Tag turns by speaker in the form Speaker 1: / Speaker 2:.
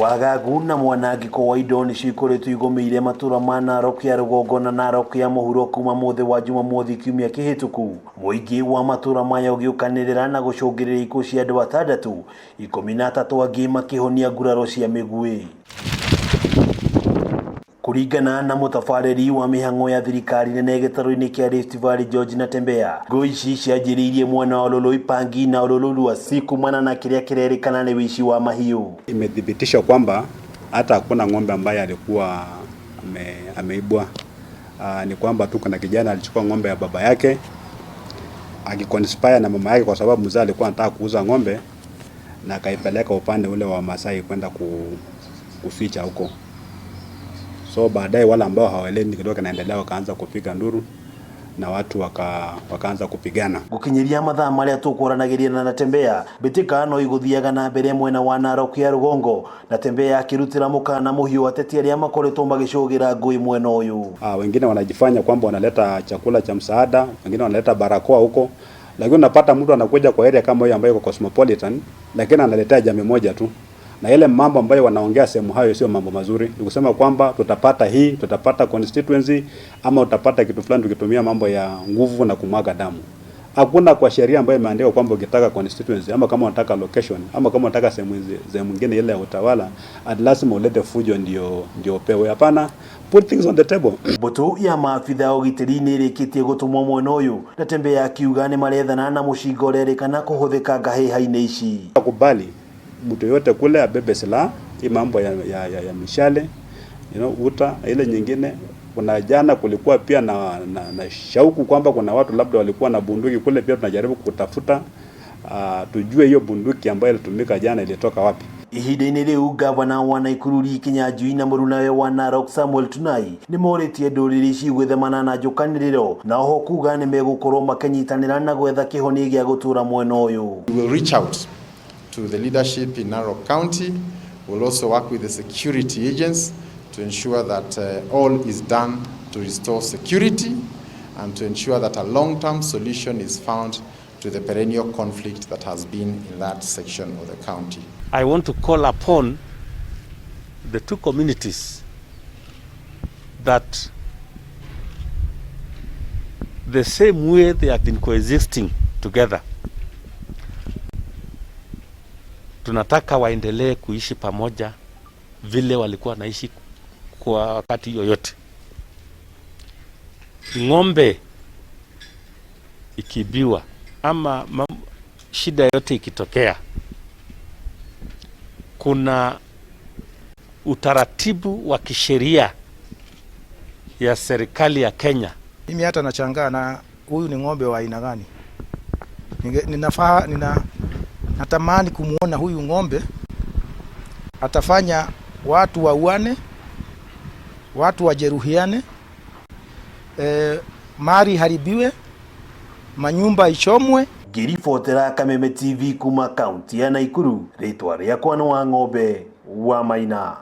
Speaker 1: Wagagu na mwanangĩko wa indo nĩcio ikoretwo igũmĩire matũra ma Narok ya rũgongo na Narok ya mũhuro kuma mũthĩ wa Jumamothi kiumia kĩhĩtũku. Mũingĩ wa matũra maya ũgĩũkanĩrĩra na gũcũngĩrĩria ikuũ cia andũ atandatũ, 13 angĩ makĩhonia nguraro cia mĩguĩ. Kũringana na mũtabarĩri wa mĩhang'o ya thirikari nene gĩtarũ-inĩ kĩa Rift Valley George Natembeya, ngũĩ ici cianjĩrĩirie mwena wa Ololoi-Pangi na Olololuasi kumana na kĩrĩa kĩrerĩkana nĩ ũici wa mahiũ.
Speaker 2: Imethibitishwa kwamba hata hakuna ng'ombe ambaye alikuwa ameibwa. Ni kwamba tu kuna kijana alichukua ng'ombe ya baba yake akiconspire na mama yake, kwa sababu mzee alikuwa anataka kuuza ng'ombe na akaipeleka upande ule wa Masai kwenda kuficha huko. So baadaye wale ambao hawaelewi ni kidogo kinaendelea wakaanza kupiga nduru na watu wakaanza kupigana.
Speaker 1: Gukinyiria mathaa maria tukwaranagiria na Natembeya, mbitika no iguthiaga na mbere mwena wa Narok ya rũgongo. Natembeya akirutira mukana muhiu ateti aria makoretwo magicugira ngui mwena uyu.
Speaker 2: Wengine wanajifanya kwamba wanaleta chakula cha msaada, wengine wanaleta barakoa huko, lakini unapata mtu anakuja kwa area kama hiyo ambayo iko cosmopolitan, lakini analetea jamii moja tu. Na ile mambo ambayo wanaongea sehemu hayo sio mambo mazuri. Ni kusema kwamba tutapata hii, tutapata constituency ama utapata kitu fulani tukitumia mambo ya nguvu na kumwaga damu. Hakuna kwa sheria ambayo imeandikwa kwamba ukitaka constituency ama kama unataka location ama kama unataka sehemu nyingine ile ya utawala, at lazima ulete fujo ndio upewe. Hapana, put things on the table.
Speaker 1: Mbutu ya maabitha a ũgitĩri nĩ ĩrĩkĩtie gũtũmwo mwena ũyũ. Natembeya akiuga nĩ marethana na mũcinga ũrerĩkana kũhũthĩka ngahĩha-inĩ ici.
Speaker 2: Kubali mtu yote kule abebe silaha, hii mambo ya mishale, uta ile nyingine. Kuna jana kulikuwa pia na shauku kwamba kuna watu labda walikuwa na bunduki kule, pia tunajaribu kutafuta tujue hiyo bunduki ambayo ilitumika jana ilitoka wapi.
Speaker 1: Ihinda-inĩ rĩu gavana wa Nakuru Lee Kinyanjui na mũrunawe wa Narok Samuel Tunai nĩ morĩtie ndũrĩrĩ ici gwĩthemana na njũkanĩrĩro na oho kuga nĩ megũkorwo makĩnyitanĩra na gwetha kĩhonia gĩa gũtũra mwena ũyũ.
Speaker 3: We will reach out to the leadership in Narok County. We'll also work with the security agents to ensure that all is done to restore security and to ensure that a long-term solution is found to the perennial conflict that has been in that section of the county.
Speaker 4: I want to call upon the two communities that the same way they have been coexisting together, tunataka waendelee kuishi pamoja vile walikuwa wanaishi kwa wakati yoyote. Ng'ombe ikiibiwa ama shida yote ikitokea, kuna utaratibu wa kisheria ya serikali ya Kenya.
Speaker 5: Mimi hata nachangaa na huyu ni ng'ombe wa aina gani? Natamani kumuona huyu ng'ombe atafanya watu wauane, watu wajeruhiane, mali haribiwe, manyumba ichomwe.
Speaker 1: Ngĩribotera Kameme TV kuma kaunti ya Nakuru, rĩtwa rĩakwa nĩ Wang'ombe wa Maina.